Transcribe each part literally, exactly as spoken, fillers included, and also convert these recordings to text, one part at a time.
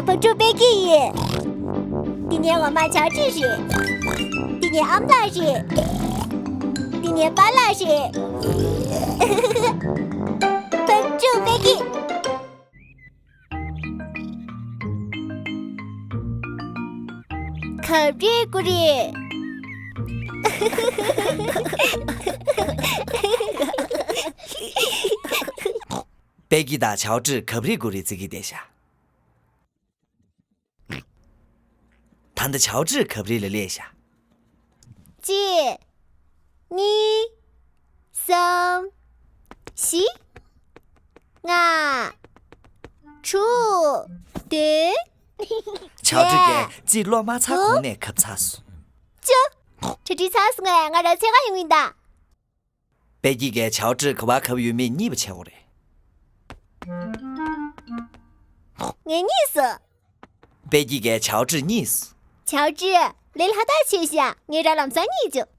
བང་ཕྲུག་པེ་ཀི་ཡིན། འདི་ངའི་འོག་མ་ཆའོ་ཀྲི་རེད། འདི་ངའི་ཨ་མ་ལགས་རེད། འདི་ངའི་པཱ་ལགས་རེད། བང་ཕྲུག་པེ་ཀི། གབ་རེས་དགུ་རེས། པེ་ཀི་དང་ཆའོ་ཀྲི་གབ་རེས་དགུ་རེས་རྩེ་གི་བསྡད་ཤག་ད་ལྟ་ཆའོ་ཀྲི་གབ་རེས་ལ་སླེབས་ཤག་གཅིག་གཉིས། གསུམ། བཞི། ལྔ། དྲུག་བདུན། ཆའོ་ཀྲི་གིས་རྩིས་ཀློག་མ་ཚར་གོང་ནས་གབ་ཚར་སོང་། བཅུ། གྲ་སྒྲིག་ཚར་སོང་ངས། ང་རང་འཚོལ་ག་ཡོང་གི་ཡིན་ད། པེ་ཀི་གིས་ཆའོ་ཀྲི་ག་པར་གབ་ཡོད་མེད་རྙེད་པ་བྱེད་དགོས་རེད། ངས་རྙེད་སོང་། པེ་ཀི་གིས་ཆའོ་ཀྲི་རྙེད་སོང་། ཆའོ་ཀྲི། ལས་སླ་ཐག་ཆོད་ཤག་ངས་རང་ལམ་སང་རྙེད་བྱུང་།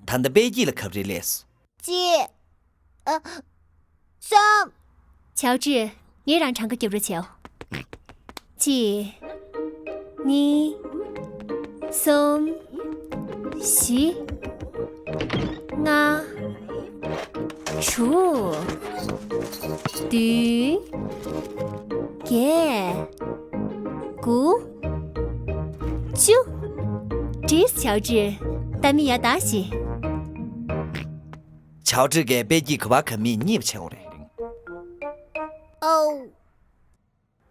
ད་ལྟ་པེ་ཀི་ལ་གབ་རེས་སླེབས་སོང་། གཅིག་ཨ། གསུམ། ཆའོ་ཀྲི། ངས་རང་གྲངས་ཀ་རྒྱབ་རོགས་བྱེད། གཅིག་གཉིས། གསུམ། བཞི། ལྔ། དྲུག་བདུན། བརྒྱད། དགུ། བཅུ། འགྲིགས་ཆའོ་ཀྲི། ད་མི་ཡར་ལྟ་ཤིག་ཆའོ་ཀྲི་གིས་པེ་ཀི་ག་པར་གབ་མེད་རྙེད་པ་བྱེད་དགོས་རེད། ཨོ།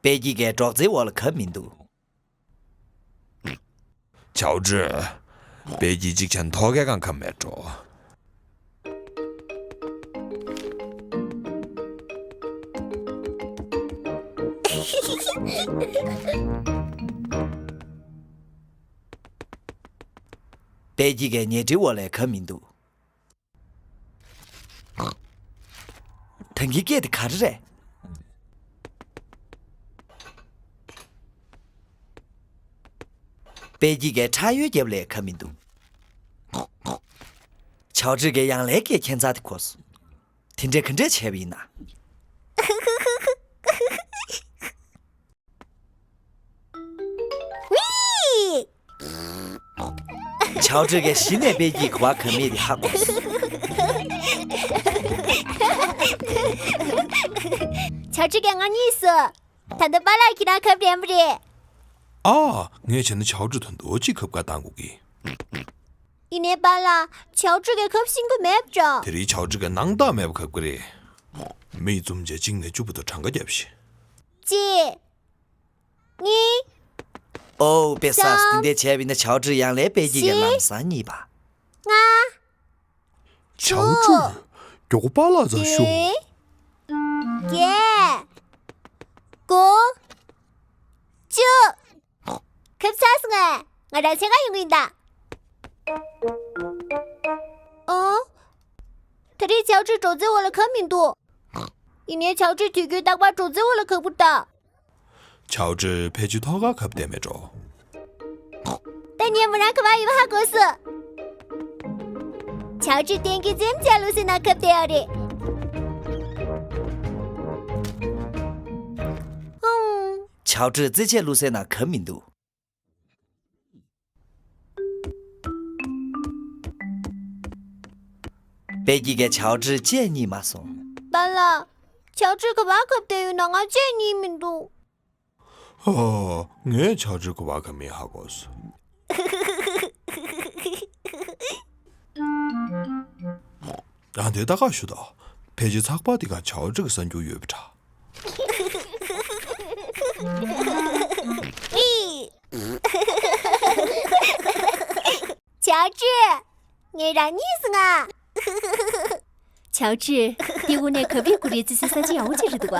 པེ་ཀི་གིས་སྒྲོག་ཙེའི་འོག་ལ་གབ་མི་འདུག་ཆའོ་ཀྲི། པེ་ཀི་གཅིག་བྱས་ན་ཐོག་ཁའི་སྒང་གབ་མེད་འགྲོ། པེ་ཀི་གིས་ཉལ་ཁྲིའི་འོག་ལ་གབ་མི་འདུག་ད་གིན་སྐད་དེ་ག་རེ་རེད། པེ་ཀི་གིས་ཁྲ་ཡོལ་རྒྱབ་ལ་གབ་མི་འདུག་ཆའོ་ཀྲི་གིས་ཡང་ལས་ཀའི་ཁྱད་མཚར་དེ་གོ་སོང་། དེ་འདྲས་ག་འདྲས་བྱས་པ་ཡིན་ན། ཆའོ་ཀྲི་གིས་གཞི་ནས་པེ་ཀི་ག་པར་གབ་མེད་དེ་ཧ་གོ་སོང་། ཆའོ་ཀྲི་གིས་ང་རྙེད་སོང་། ད་ལྟ་པཱ་ལགས་ཁྱེད་རང་གབ་རན་པ་རེད། ཨ། ངས་བྱས་ན་ཆའོ་ཀྲི་དོན་དུ་ཅིག་གབ་ག་བཏང་དགོས་ཀི། ཡིན་ནའི་པཱ་ལགས། ཆའོ་ཀྲི་གིས་གབ་ཤེས་ཀྱི་མེད་པ་འདྲ། དེ་རིང་ཆའོ་ཀྲི་གིས་སྣང་དག་མེད་པ་གབ་ཀྱི་རེད། མིག་བཙུམ་བྱས་གཅིག་ནས་བཅུ་བར་དུ་གྲངས་ཀ་རྒྱབ་ཤིག་གཅིག་གཉིས། ཨོ། དཔེ་བསགས་སོང་། གསུམ། དེ་འདྲས་བྱས་པ་ཡིན་ན་ཆའོ་ཀྲི་ཡང་ལས་པེ་ཀི་གིས་བཞི། ལམ་སང་རྙེད་པ། ལྔ། ཆའོ་ཀྲི། དྲུག་མགྱོགས་པ་ལ་ཛ་ཤོག་བདུན། བརྒྱད། དགུ། བཅུ། གབ་ཚར་སོང་ངས། ང་རང་འཚོལ་ག་ཡོང་གི་ཡིན་ད། ཨོ། ད་རེས་ཆའོ་ཀྲི་སྒྲོག་ཙེའི་འོག་ལ་གབ་མི་འདུག་ཡིན་ནའི་ཆའོ་ཀྲི་དུས་རྒྱུན་རྟག་པར་སྒྲོག་ཙེའི་འོག་ལ་གབ་ཀྱི་འདུག་ཆའོ་ཀྲི་ཕལ་ཆེར་ཐོག་ཁར་གབ་བསྡད་མེད་འགྲོ། ད་ངས་མོ་རང་ག་པར་ཡོད་པ་ཧ་གོ་སོང་། ཆའོ་ཀྲི་སྟོན་གྱི་རྩེད་མོ་རྩེ་ལུགས་སྲོལ་ནང་གབ་བསྡད་ཡོད་རེད། ཧུང་། ཆའོ་ཀྲི་རྩེད་ཆས་ལུགས་སྲོལ་ནང་གབ་མི་འདུག་པེ་ཀི་གིས་ཆའོ་ཀྲི་ཅིས་རྙེད་མ་སོང་། པཱ་ལགས། ཆའོ་ཀྲི་ག་པར་གབ་བསྡད་ཡོད་ན་ང་ཅིས་རྙེད་མི་འདུག་ཨ། ངས་ཆའོ་ཀྲི་ག་པར་གབ་མིན་ཧ་གོ་སོང་། ཨ། དེ་ལྟ་ག་ཞུ་དང་། ཕལ་ཆེར་ཚགས་པར་འདི་སྒང་ཆའོ་ཀྲི་གི་གསར་འགྱུར་ཡོད་པ་འདྲ། ཆའོ་ཀྲི། ངས་རང་རྙེད་སོང་ང་། ཆའོ་ཀྲི། འདི་དངོས་གནས་གབ་རེས་དགུ་རེས་རྩེད་སའི་ས་ཆ་ཡག་པོ་ཅིག་རེད་འདུག་ག་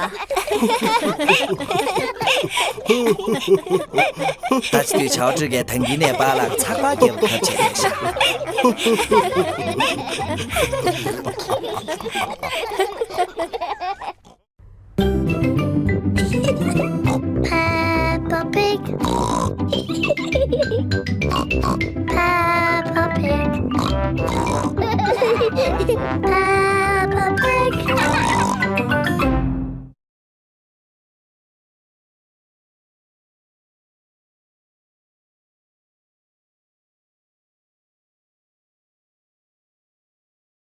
ད་ཅི་དུས་ཆའོ་ཀྲི་གིས་ད་གིན་ནས་པཱ་ལགས་ཚགས་པར་རྒྱབ་གབ་བྱས་བསྡད་ཤག Peppa Pig. Peppa Pig.